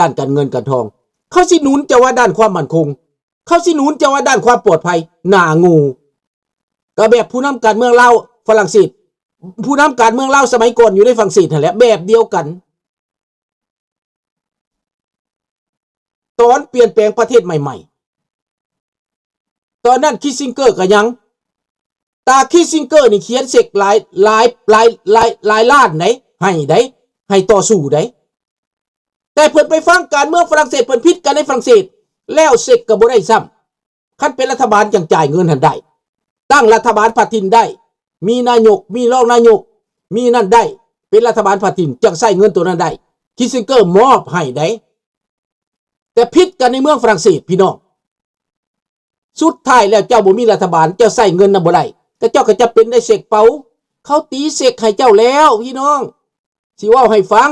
ດ້ານການເງິນການທອງ, ເຂົາຊິໜູນເຈົ້າວ່າດ້ານຄວາມໝັ້ນຄົງ, ເຂົາຊິໜູນເຈົ້າວ່າດ້ານຄວາມປອດໄພ. ໜ້າໂງ່. ກໍແບບຜູ້ນຳການເມືອງລາວຝຣັ່ງເສດ, ຜູ້ນຳການເມືອງລາວສະໄໝກ່ອນຢູ່ໃນຝຣັ່ງເສດຫັ້ນແຫຼະ ແບບດຽວກັນ. ຕອນປ່ຽນແປງປະເທດໃໝ່ໆ ຕອນນັ້ນຄິດຊິງເກີກໍຍັງ, ຕາຄິດຊິງເກີນີ້ຂຽນເຊັກຫຼາຍ ຫຼາຍ ຫຼາຍ ຫຼາຍ ຫຼາຍລ້ານໃດ໋ ໃຫ້ໃດ໋ ໃຫ້ຕໍ່ສູ້ໃດ໋. ແຕ່ເພິ່ນໄປຟັງການເມືອງຝຣັ່ງເສດ ເພິ່ນຜິດກັນໃນຝຣັ່ງເສດ ແລ້ວເຊັກກໍບໍ່ໄດ້ຊ້ຳ. ຄັນເປັນລັດຖະບານຈັ່ງຈ່າຍເງິນຫັ້ນໄດ້, ຕັ້ງລັດຖະບານພາກຖິ່ນໄດ້, ມີນາຍົກ ມີຮອງນາຍົກ ມີນັ້ນໄດ້, ເປັນລັດຖະບານພາກຖິ່ນຈັ່ງໃຊ້ເງິນໂຕນັ້ນໄດ້. ຄິດຊິງເກີມອບໃຫ້ໃດ໋ ແຕ່ຜິດກັນໃນເມືອງຝຣັ່ງເສດພີ່ນ້ອງ. ສຸດທ້າຍແລ້ວເຈົ້າບໍ່ມີລັດຖະບານ ເຈົ້າໃຊ້ເງິນນຳບໍ່ໄດ້, ຂະເຈົ້າກໍຈຳເປັນໄດ້ເຊັກເປົ່າ. ເຂົາຕີເຊັກໃຫ້ເຈົ້າແລ້ວພີ່ນ້ອງ, ຊິເວົ້າໃຫ້ຟັງ.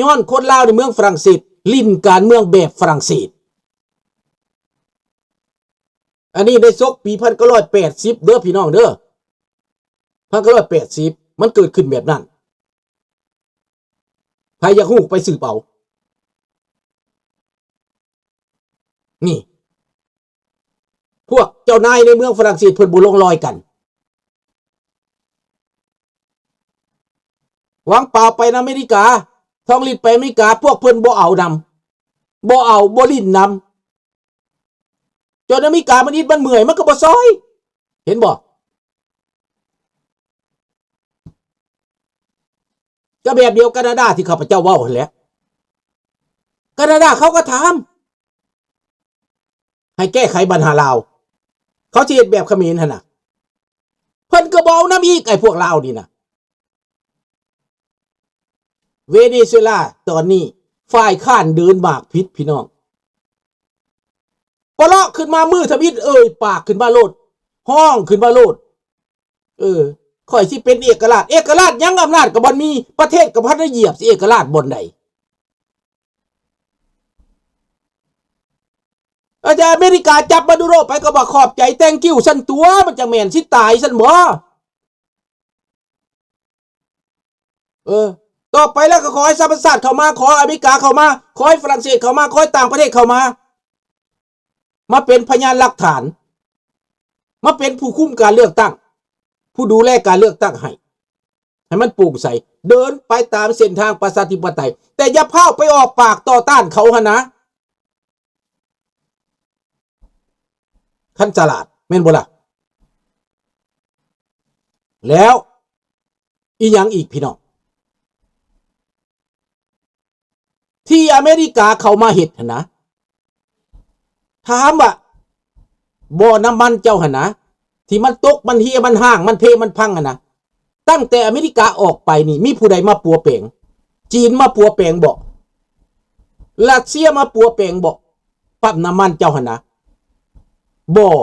ຍ້ອນຄົນລາວໃນເມືອງຝຣັ່ງເສດຫຼິ້ນການເມືອງແບບຝຣັ່ງເສດ. ອັນນີ້ໄດ້ສົກປີພັນເກົ້າຮ້ອຍແປດສິບເດີພີ່ນ້ອງເດີ, ພັນເກົ້າຮ້ອຍແປດສິບ ມັນເກີດຂຶ້ນແບບນັ້ນ. ໃຜຢາກຮູ້ໄປສືບເອົາ. ນີ້ ພວກເຈົ້ານາຍໃນເມືອງຝຣັ່ງເສດເພິ່ນບໍ່ລົງລອຍກັນ. ຫວັງປາວໄປນຳອາເມລິກາ, ທອງລິດໄປອາເມລິກາ, ພວກເພິ່ນບໍ່ເອົານຳ, ບໍ່ເອົາ, ບໍ່ຫຼິ້ນນຳ. ຈົນອາເມລິກາມັນອິດມັນເມື່ອຍ ມັນກໍບໍ່ຊ່ອຍ. ເຫັນບໍ່? ກໍແບບດຽວການາດາທີ່ຂ້າພະເຈົ້າເວົ້າຫັ້ນແຫຼະ. ການາດາເຂົາກໍຖາມໃຫ້ແກ້ໄຂບັນຫາລາວ, ເຂົາຊິເຮັດແບບຂະເໝນຫັ້ນນະ. ເພິ່ນກໍບໍ່ເອົານຳອີກ ໄອ້ພວກລາວນີ້ນະ. ເວເນຊູເອລາຕອນນີ້ຝ່າຍຄ້ານເດີນໝາກຜິດພີ່ນ້ອງ. ປະເລາະຂຶ້ນມາມື້ທຳອິດ ເອີ່ຍປາກຂຶ້ນມາໂລດ, ຮ້ອງຂຶ້ນມາໂລດ. ເອີ ຂ້ອຍຊິເປັນເອກະລາດ. ເອກະລາດຫຍັງ? ອຳນາດກໍບໍ່ມີ, ປະເທດກໍບໍ່ທັນໄດ້ຢຽບ, ຊິເອກະລາດບ່ອນໃດ? ອາຈານອາເມລິກາຈັບມາດູໂຣໄປກໍວ່າຂອບໃຈ thank you ຊັ້ນຕົວະ, ມັນຈັ່ງແມ່ນ ຊິຕາຍຊັ້ນບໍ່? ເອີ ຕໍ່ໄປແລ້ວກໍຂໍໃຫ້ສະຫະປະຊາຊາດເຂົ້າມາ, ຂໍອາເມລິກາເຂົ້າມາ, ຂໍໃຫ້ຝຣັ່ງເສດເຂົ້າມາ, ຂໍໃຫ້ຕ່າງປະເທດເຂົ້າມາ, ມາເປັນພະຍານຫຼັກຖານ, ມາເປັນຜູ້ຄຸມການເລືອກຕັ້ງ, ຜູ້ດູແລການເລືອກຕັ້ງໃຫ້, ໃຫ້ມັນໂປ່ງໃສ, ເດີນໄປຕາມເສັ້ນທາງປະຊາທິປະໄຕ, ແຕ່ຢ່າພ້າວໄປອອກປາກຕໍ່ຕ້ານເຂົາຫັ້ນນະ. ຄັນສະຫຼາດແມ່ນບໍ່ລະ? ແລ້ວອີຫຍັງອີກພີ່ນ້ອງ ທີ່ອາເມລິກາເຂົ້າມາເຮັດຫັ້ນນະ? ຖາມວ່າບໍ່ ນ້ຳມັນເຈົ້າຫັ້ນນະ ທີ່ມັນຕົກ ມັນເຮຍ ມັນຮ້າງ ມັນເພ ມັນພັງຫັ້ນນະ, ຕັ້ງແຕ່ອາເມລິກາອອກໄປນີ້ ມີຜູ້ໃດມາປົວແປງ? ຈີນມາປົວແປງບໍ່? ຣັດເຊຍມາປົວແປງບໍ່? ປ້ຳນ້ຳມັນເຈົ້າຫັ້ນນະ ບໍ່.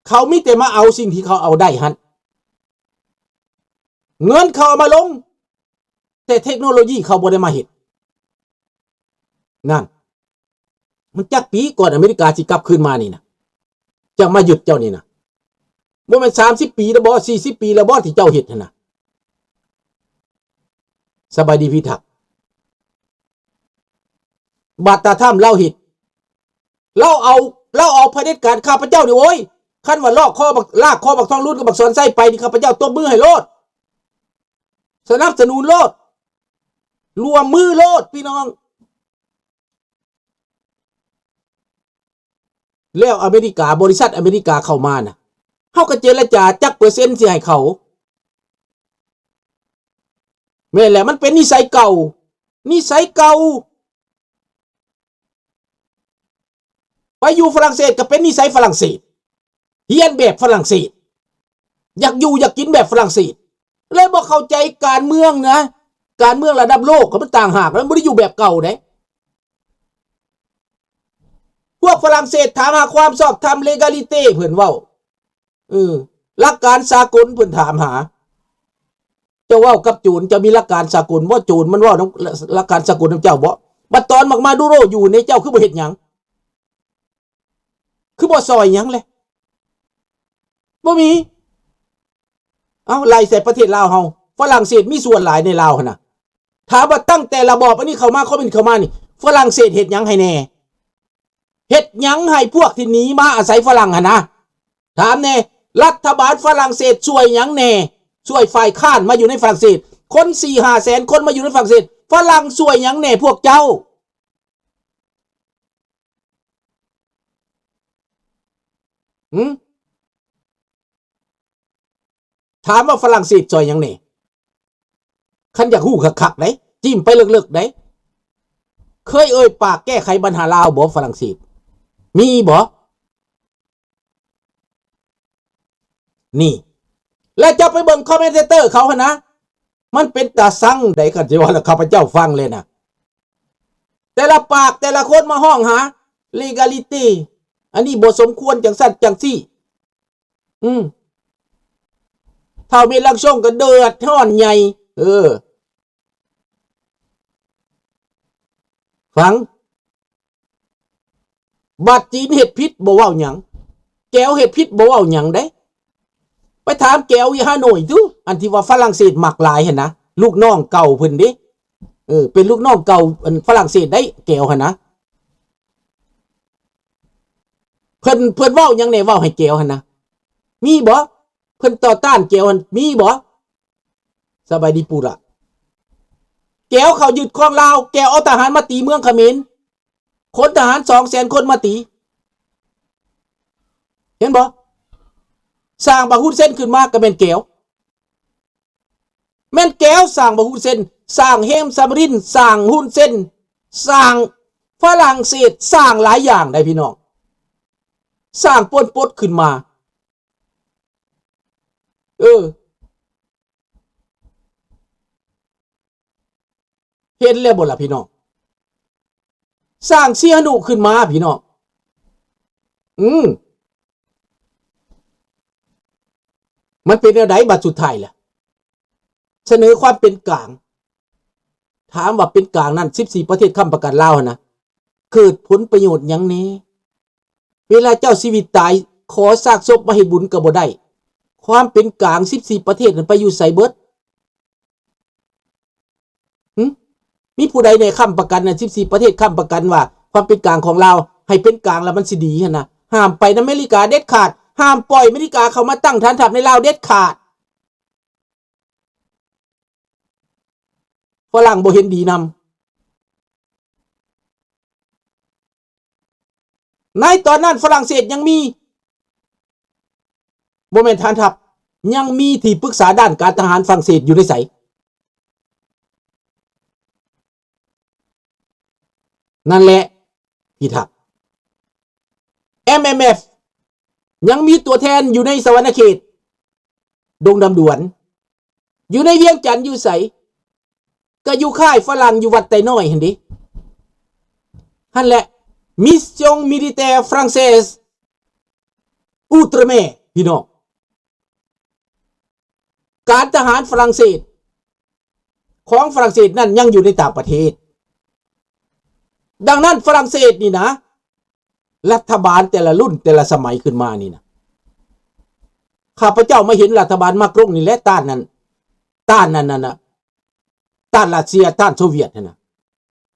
ເຂົາມີແຕ່ມາເອົາສິ່ງທີ່ເຂົາເອົາໄດ້ຫັ້ນ, ເງິນເຂົາເອົາມາລົງ ແຕ່ເທັກໂນໂລຢີເຂົາບໍ່ໄດ້ມາເຮັດ. ນັ້ນ ມັນຈັກປີກ່ອນອາເມລິກາຊິກັບຄືນມານີ້ນະ ຈະມາຍຶດເຈົ້ານີ້ນະ? ບໍ່ແມ່ນສາມສິບປີແລ້ວບໍ່? ສີ່ສິບປີແລ້ວບໍ່ທີ່ເຈົ້າເຮັດຫັ້ນນະ? ສະບາຍດີພິທັກ. ບັດຕາທຳລາວເຮັດ ລາວເອົາ ລາວເອົາຜະເດັດການ ຂ້າພະເຈົ້ານີ້ ໂອ້ຍ ຄັນວ່າລອກຄໍບັກ ລາກຄໍບັກທອງລຸນກັບບັກສອນໄຊໄປນີ້ ຂ້າພະເຈົ້າຕົບມືໃຫ້ໂລດ ສະໜັບສະໜູນໂລດ ຮ່ວມມືໂລດ ພີ່ນ້ອງ. ແລ້ວອາເມລິກາ ບໍລິສັດອາເມລິກາເຂົ້າມານະ ເຮົາກໍເຈລະຈາຈັກເປີເຊັນຊິໃຫ້ເຂົາ? ແມ່ນແຫຼະ ມັນເປັນນິໄສເກົ່າ ນິໄສເກົ່າ. ໄປຢູ່ຝຣັ່ງເສດກໍເປັນນິໄສຝຣັ່ງເສດ ຮຽນແບບຝຣັ່ງເສດ ຢາກຢູ່ຢາກກິນແບບຝຣັ່ງເສດ ເລີຍບໍ່ເຂົ້າໃຈການເມືອງນະ. ການເມືອງລະດັບໂລກກໍມັນຕ່າງຫາກ ມັນບໍ່ໄດ້ຢູ່ແບບເກົ່າເດ້. ພວກຝຣັ່ງເສດຖາມຫາຄວາມຊອບທຳ ເລກາລີເຕ້ ເພິ່ນເວົ້າ ເອີ ຫຼັກການສາກົນເພິ່ນຖາມຫາ. ເຈົ້າເວົ້າກັບໂຈນ ເຈົ້າມີຫຼັກການສາກົນບໍ່? ໂຈນມັນເວົ້ານຳ ຫຼັກການສາກົນນຳເຈົ້າບໍ່? ບັດຕອນບັກມາດູໂຣຢູ່ນີ້ ເຈົ້າຄືບໍ່ເຮັດຫຍັງ? ຄືບໍ່ຊ່ອຍຫຍັງແລະ? ບໍ່ມີ. ເອົ້າ ໄລ່ໃສ່ປະເທດລາວເຮົາ ຝຣັ່ງເສດມີສ່ວນຫຼາຍໃນລາວຫັ້ນນະ. ຖາມວ່າຕັ້ງແຕ່ລະບອບອັນນີ້ເຂົ້າມາ ຄອມມິວນິດເຂົ້າມານີ້ ຝຣັ່ງເສດເຮັດຫຍັງໃຫ້ແດ່? ເຮັດຫຍັງໃຫ້ພວກທີ່ໜີມາອາໄສຝຣັ່ງຫັ້ນນະ? ຖາມແດ່, ລັດຖະບານຝຣັ່ງເສດຊ່ວຍຫຍັງແດ່? ຊ່ວຍຝ່າຍຄ້ານມາຢູ່ໃນຝຣັ່ງເສດ, ຄົນສີ່ຫ້າແສນຄົນມາຢູ່ໃນຝຣັ່ງເສດ, ຝຣັ່ງຊ່ວຍຫຍັງແດ່ພວກເຈົ້າ? ຫື? ຖາມວ່າຝຣັ່ງເສດຊ່ອຍຫຍັງແດ່? ຄັນຢາກຮູ້ຄັກໆເດ້, ຈິ້ມໄປເລິກໆເດ້. ເຄີຍເອີ່ຍປາກແກ້ໄຂບັນຫາລາວບໍ່ ຝຣັ່ງເສດ? ມີບໍ່? ນີ້ ແລະ ເຈົ້າໄປເບິ່ງຄອມເມັນເຕເຕີເຂົາຫັ້ນນະ, ມັນເປັນຕາຊັງໃດ໋ ຄັນຊິເວົ້າແລ້ວ ຂ້າພະເຈົ້າຟັງແລ້ວນະ. ແຕ່ລະປາກແຕ່ລະຄົນມາຮ້ອງຫາ ເລກາລິຕີ ອັນນີ້ບໍ່ສົມຄວນ ຈັ່ງຊັ້ນຈັ່ງຊີ້. ອືມ ທ້າວເມລັງຊົງກໍເດືອດຮ້ອນໃຫຍ່. ເອີ ຟັງ ບາດຈີນເຮັດຜິດບໍ່ເວົ້າຫຍັງ, ແກວເຮັດຜິດບໍ່ເວົ້າຫຍັງເດ້. ໄປຖາມແກວຢູ່ຮາໂນ້ຍດູ, ອັນທີ່ວ່າຝຣັ່ງເສດມັກຫຼາຍຫັ້ນນະ, ລູກນ້ອງເກົ່າເພິ່ນເດ້. ເອີ ເປັນລູກນ້ອງເກົ່າອັນຝຣັ່ງເສດໄດ໋ ແກວຫັ້ນນະ. ເພິ່ນ ເພິ່ນເວົ້າຫຍັງແດ່ ເວົ້າໃຫ້ແກວຫັ້ນນະ ມີບໍ່? ເພິ່ນຕໍ່ຕ້ານແກວຫັ້ນມີບໍ່? ສະບາຍດີປູລະ. ແກວເຂົາຍຶດຄອງລາວ, ແກວເອົາທະຫານມາຕີເມືອງຂະເໝນ, ຂົນທະຫານສອງແສນຄົນມາຕີ. ເຫັນບໍ່? ສ້າງບັກຮຸນເຊັນຂຶ້ນມາກໍແມ່ນແກວ. ແມ່ນແກວສ້າງບັກຮຸນເຊັນ, ສ້າງເຮມຊາມຣິນ, ສ້າງຮຸນເຊັນ, ສ້າງຝຣັ່ງເສດ, ສ້າງຫຼາຍຢ່າງໄດ໋ພີ່ນ້ອງ, ສ້າງປົນປົດຂຶ້ນມາ. ເອີ ເຫັນແລ້ວບໍ່ລະພີ່ນ້ອງ? ສ້າງເຊຍນຸຂຶ້ນມາພີ່ນ້ອງ. ອືມ ມັນເປັນແນວໃດບັດສຸດທ້າຍລະ? ສະເໜີຄວາມເປັນກາງ. ຖາມວ່າເປັນກາງນັ້ນ ສິບສີ່ປະເທດຄ້ຳປະກັນລາວຫັ້ນນະ ເກີດຜົນປະໂຫຍດຫຍັງແດ່? ເວລາເຈົ້າຊີວິດຕາຍ ຂໍຊາກສົບມາເຮັດບຸນກໍບໍ່ໄດ້. ຄວາມເປັນກາງສິບສີ່ປະເທດນັ້ນໄປຢູ່ໃສເບິດ? ຫຶ? ມີຜູ້ໃດແດ່ຄ້ຳປະກັນນະ ສິບສີ່ປະເທດຄ້ຳປະກັນວ່າ ຄວາມເປັນກາງຂອງລາວ ໃຫ້ເປັນກາງແລ້ວມັນຊິດີຫັ້ນນະ? ຫ້າມໄປນຳເມລິກາເດັດຂາດ, ຫ້າມປ່ອຍເມລິກາເຂົ້າມາຕັ້ງຖານທັບໃນລາວເດັດຂາດ. ຝຣັ່ງບໍ່ເຫັນດີນຳ. ໃນຕອນນັ້ນຝຣັ່ງເສດຍັງມີ ບໍ່ແມ່ນຖານທັບ, ຍັງມີທີ່ປຶກສາດ້ານການທະຫານຝຣັ່ງເສດຢູ່ໃນໃສ? ນັ້ນແຫຼະ ພິທັກ. ເອັມເອັມເອັຟ ຍັງມີຕົວແທນຢູ່ໃນສະຫວັນນະເຂດ, ດົງດຳດວນ, ຢູ່ໃນວຽງຈັນ ຢູ່ໃສ? ກໍຢູ່ຄ້າຍຝຣັ່ງ ຢູ່ວັດໄຕນ້ອຍຫັ້ນເດ. ຫັ້ນແຫຼະ Mission Militaire Française Outre-mer ພີ່ນ້ອງ. ການທະຫານຝຣັ່ງເສດ ຂອງຝຣັ່ງເສດນັ້ນຍັງຢູ່ໃນຕ່າງປະເທດ. ດັ່ງນັ້ນຝຣັ່ງເສດນີ້ນະ ລັດຖະບານແຕ່ລະລຸ້ນແຕ່ລະສະໄໝຂຶ້ນມານີ້ນະ, ຂ້າພະເຈົ້າມາເຫັນລັດຖະບານມາກຣົງນີ້ແຫຼະ ຕ້ານນັ້ນ ຕ້ານນັ້ນນະ ຕ້ານຣັດເຊຍ ຕ້ານໂຊວຽດຫັ້ນນະ.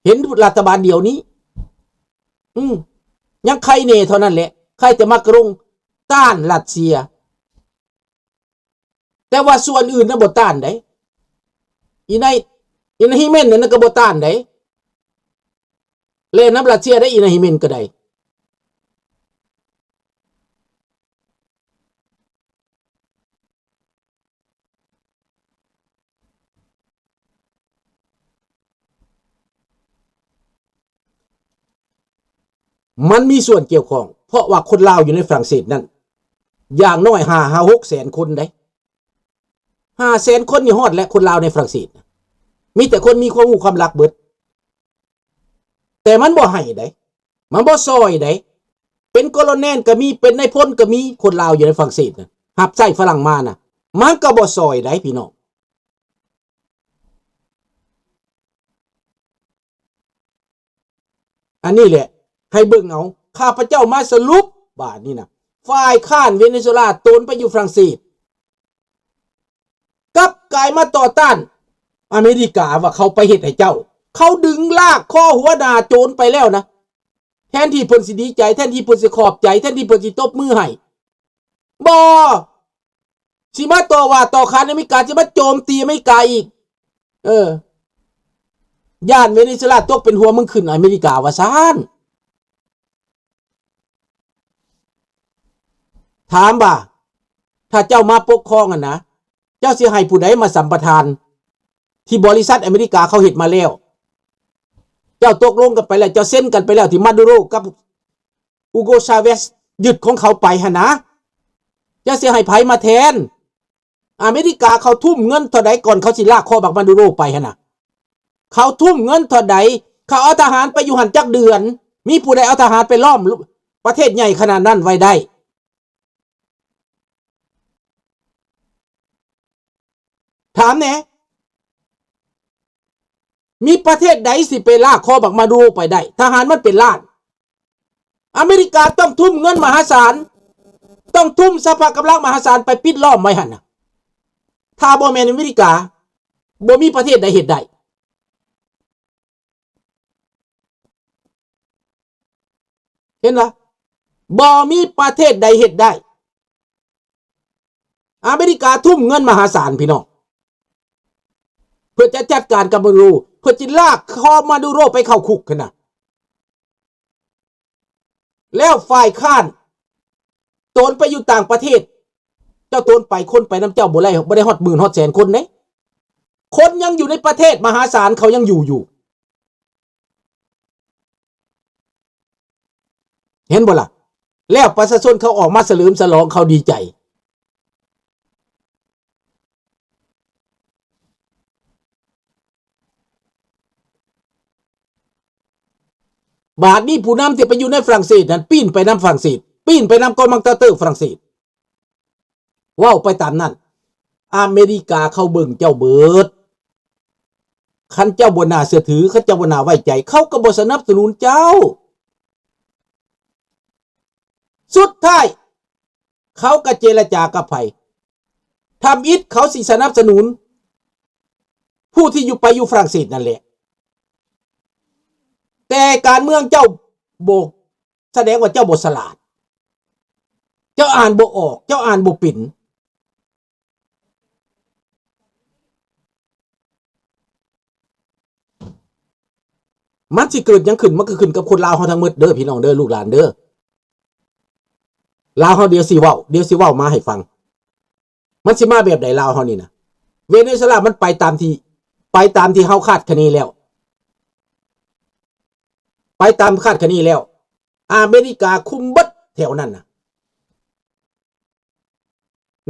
ເຫັນລັດຖະບານດຽວນີ້ ອືມ ຍັງໄຄແດ່ເທົ່ານັ້ນແຫຼະ, ໄຄແຕ່ມາກຣົງຕ້ານຣັດເຊຍ. ແຕ່ວ່າສ່ວນອື່ນນະບໍ່ຕ້ານໃດ໋. ອີນາຍ ອີນາຍຮີເມັນນັ້ນນະກໍບໍ່ຕ້ານໃດ໋. ແລ່ນນຳຣັດເຊຍໄດ້ ອີນາຍຮີເມັນກໍໄດ້. ມັນມີສ່ວນກ່ຽວຂ້ອງ ເພາະວ່າຄົນລາວຢູ່ໃນຝຣັ່ງເສດນັ້ນ ຢ່າງໜ້ອຍຫ້າ ຫ້າຫົກແສນຄົນໃດ໋. ຫ້າແສນຄົນນີ້ຮອດແຫຼະ ຄົນລາວໃນຝຣັ່ງເສດນະ, ມີແຕ່ຄົນມີຄວາມຮູ້ຄວາມລັກເບິດ. ແຕ່ມັນບໍ່ໃຫ້ໃດ໋, ມັນບໍ່ຊ່ອຍໃດ໋. ເປັນໂກໂລແນນກໍມີ, ເປັນນາຍພົນກໍມີ, ຄົນລາວຢູ່ໃນຝຣັ່ງເສດນະ ຮັບໃຊ້ຝຣັ່ງມານະ, ມັນກໍບໍ່ຊ່ອຍໃດ໋ ພີ່ນ້ອງ. ອັນນີ້ແຫຼະ ໃຫ້ເບິ່ງເອົາ. ຂ້າພະເຈົ້າມາສະຫຼຸບບາດນີ້ນະ, ຝ່າຍຄ້ານເວເນຊູເອລາໂຕນໄປຢູ່ຝຣັ່ງເສດ, ກັບກາຍມາຕໍ່ຕ້ານ ອາເມລິກາວ່າເຂົາໄປເຮັດໃຫ້ເຈົ້າ ເຂົາດຶງລາກຄໍຫົວໜ້າໂຈນໄປແລ້ວນະ ແທນທີ່ເພິ່ນຊິດີໃຈ ແທນທີ່ເພິ່ນຊິຂອບໃຈ ແທນທີ່ເພິ່ນຊິຕົບມືໃຫ້ ບໍ່ ຊິມາຕໍ່ວ່າຕໍ່ຂານອາເມລິກາ ຊິມາໂຈມຕີອາເມລິກາອີກ ເອີ ຢ້ານເວເນຊູເອລາຕົກເປັນຫົວເມືອງຂຶ້ນອາເມລິກາວ່າຊັ້ນ. ຖາມວ່າ ຖ້າເຈົ້າມາປົກຄອງຫັ້ນນະ ເຈົ້າຊິໃຫ້ຜູ້ໃດມາສຳປະທານ ທີ່ບໍລິສັດອາເມລິກາເຂົາເຮັດມາແລ້ວ ເຈົ້າຕົກລົງກັນໄປແລ້ວ ເຈົ້າເຊັນກັນໄປແລ້ວ ທີ່ມາດູໂຣກັບ ອູໂກ ຊາເວສ ຍຶດຂອງເຂົາໄປຫັ້ນນະ ເຈົ້າຊິໃຫ້ໃຜມາແທນ? ອາເມລິກາເຂົາທຸ່ມເງິນເທົ່າໃດ ກ່ອນເຂົາຊິລາກຄໍບັກມາດູໂຣໄປຫັ້ນນະ ເຂົາທຸ່ມເງິນເທົ່າໃດ? ເຂົາເອົາທະຫານໄປຢູ່ຫັ້ນຈັກເດືອນ? ມີຜູ້ໃດເອົາທະຫານໄປລ້ອມປະເທດໃຫຍ່ຂະໜາດນັ້ນໄວ້ໄດ້? ຖາມແດ່ ມີປະເທດໃດຊິໄປລາກຄໍບັກມາດູໂຣໄປໄດ້? ທະຫານມັນເປັນລ້ານ. ອາເມລິກາຕ້ອງທຸ່ມເງິນມະຫາສານ, ຕ້ອງທຸ່ມສະພາກຳລັງມະຫາສານໄປປິດລ້ອມໄວ້ຫັ້ນນະ. ຖ້າບໍ່ແມ່ນອາເມລິກາ, ບໍ່ມີປະເທດໃດເຮັດໄດ້. ເຫັນບໍ່? ບໍ່ມີປະເທດໃດເຮັດໄດ້. ອາເມລິກາທຸ່ມເງິນມະຫາສານ ພີ່ນ້ອງ, ເພື່ອຈະຈັດການກັບມາດູໂຣ, ເພື່ອຈະລາກຄໍມາດູໂຣໄປເຂົ້າຄຸກຫັ້ນນະ. ແລ້ວຝ່າຍຄ້ານ ໂຕນໄປຢູ່ຕ່າງປະເທດ, ເຈົ້າໂຕນໄປ, ຄົນໄປນຳເຈົ້າບໍ່ໄດ້, ບໍ່ໄດ້ຮອດໝື່ນຮອດແສນຄົນເດ້. ຄົນຍັງຢູ່ໃນປະເທດມະຫາສານ, ເຂົາຍັງຢູ່ຢູ່. ເຫັນບໍ່ລະ? ແລ້ວປະຊາຊົນເຂົາອອກມາສະເຫຼີມສະຫຼອງ, ເຂົາດີໃຈ. ບາດນີ້ຜູ້ນຳທີ່ໄປຢູ່ໃນຝຣັ່ງເສດນັ້ນ ປີ້ນໄປນຳຝຣັ່ງເສດ, ປີ້ນໄປນຳກອມມັງຕາເຕີຝຣັ່ງເສດ. ເວົ້າໄປຕາມນັ້ນ, ອາເມລິກາເຂົາເບິ່ງເຈົ້າເບີດ. ຄັນເຈົ້າບໍ່ໜ້າເຊື່ອຖື, ຄັນເຈົ້າບໍ່ໜ້າໄວ້ໃຈ, ເຂົາກໍບໍ່ສະໜັບສະໜູນເຈົ້າ. ສຸດທ້າຍ ເຂົາກໍເຈລະຈາກັບໃຜ? ທຳອິດເຂົາຊິສະໜັບສະໜູນຜູ້ທີ່ຢູ່ ໄປຢູ່ຝຣັ່ງເສດນັ້ນແຫຼະ. ແຕ່ການເມືອງເຈົ້າບໍ່ ສະແດງວ່າເຈົ້າບໍ່ສະຫຼາດ, ເຈົ້າອ່ານບໍ່ອອກ, ເຈົ້າອ່ານບໍ່ເປັນ. ມັນຊິເກີດຫຍັງຂຶ້ນ, ມັນກໍຂຶ້ນກັບຄົນລາວເຮົາທັງໝົດເດີ ພີ່ນ້ອງເດີ, ລູກຫຼານເດີ. ລາວເຮົາ ດຽວຊິເວົ້າ, ດຽວຊິເວົ້າມາໃຫ້ຟັງ. ມັນຊິມາແບບໃດລາວເຮົານີ້ນະ? ເວເນຊູເອລາມັນໄປຕາມທີ່, ໄປຕາມທີ່ເຮົາຄາດຄະເນແລ້ວ, ໄປຕາມຄາດຄະເນແລ້ວ. ອາເມລິກາຄຸມເບິດແຖວນັ້ນນະ.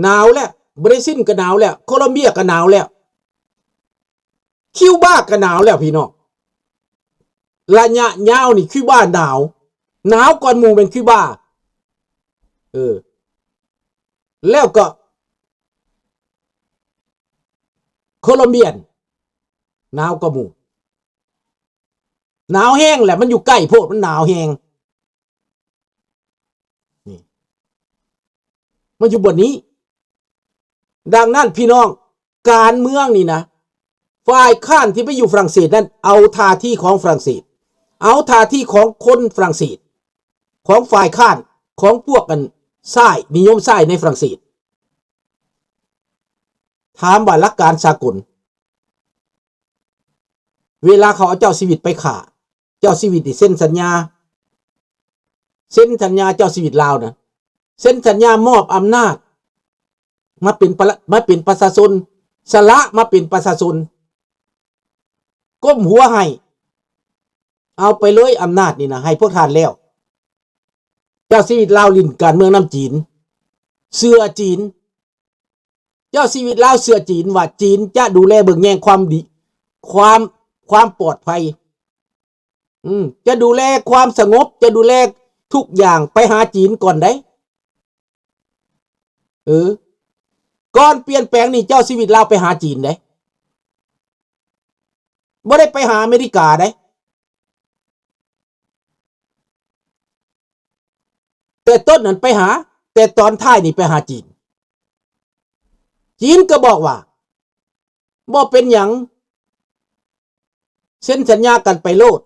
ໜາວແລ້ວ, ບຣາຊິນກໍໜາວແລ້ວ, ໂຄລັມເບຍກໍໜາວແລ້ວ, ຄິວບາກໍໜາວແລ້ວ ພີ່ນ້ອງ. ໄລຍະຍາວນີ້ຄິວບາໜາວ, ໜາວກ່ອນໝູ່ແມ່ນຄິວບາ. ເອີ ແລ້ວກໍໂຄລັມເບຍໜາວກວ່າໝູ່. ໜາວແຮງແຫຼະ, ມັນຢູ່ໃກ້ໂພດ, ມັນໜາວແຮງ. ນີ້ ມັນຢູ່ບ່ອນນີ້. ດັ່ງນັ້ນ ພີ່ນ້ອງ, ການເມືອງນີ້ນະ, ຝ່າຍຄ້ານທີ່ໄປຢູ່ຝຣັ່ງເສດນັ້ນ ເອົາທ່າທີຂອງຝຣັ່ງເສດ, ເອົາທ່າທີຂອງຄົນຝຣັ່ງເສດ, ຂອງຝ່າຍຄ້ານ, ຂອງພວກອັນຊ້າຍ, ນິຍົມຊ້າຍໃນຝຣັ່ງເສດ. ຖາມວ່າຫຼັກການສາກົນ ເວລາເຂົາເອົາເຈົ້າຊີວິດໄປຂ້າ, ເຈົ້າຊີວິດນີ້ເຊັນສັນຍາ, ເຊັນສັນຍາເຈົ້າຊີວິດລາວນະ, ເຊັນສັນຍາມອບອຳນາດມາເປັນປະ, ມາເປັນປະຊາຊົນ, ສະຫຼະມາເປັນປະຊາຊົນ, ກົ້ມຫົວໃຫ້, ເອົາໄປເລີຍອຳນາດນີ້ນະ, ໃຫ້ພວກທ່ານແລ້ວ. ເຈົ້າຊີວິດລາວຫຼິ້ນການເມືອງນຳຈີນ, ເຊື່ອຈີນ. ເຈົ້າຊີວິດລາວເຊື່ອຈີນວ່າຈີນຈະດູແລເບິ່ງແຍງຄວາມດີ, ຄວາມ, ຄວາມປອດໄພ, ອືມ, ຈະດູແລຄວາມສະຫງົບ, ຈະດູແລທຸກຢ່າງ, ໄປຫາຈີນກ່ອນໄດ໋. ເອີ, ກ່ອນປ່ຽນແປງນີ້ ເຈົ້າຊີວິດລາວໄປຫາຈີນໄດ໋, ບໍ່ໄດ້ໄປຫາອາເມລິກາໄດ໋. ແຕ່ຕົ້ນນັ້ນໄປຫາ, ແຕ່ຕອນທ້າຍນີ້ໄປຫາຈີນ. ຈີນກໍບອກວ່າ ບໍ່ເປັນຫຍັງ, ເຊັນສັນຍາກັນໄປໂລດ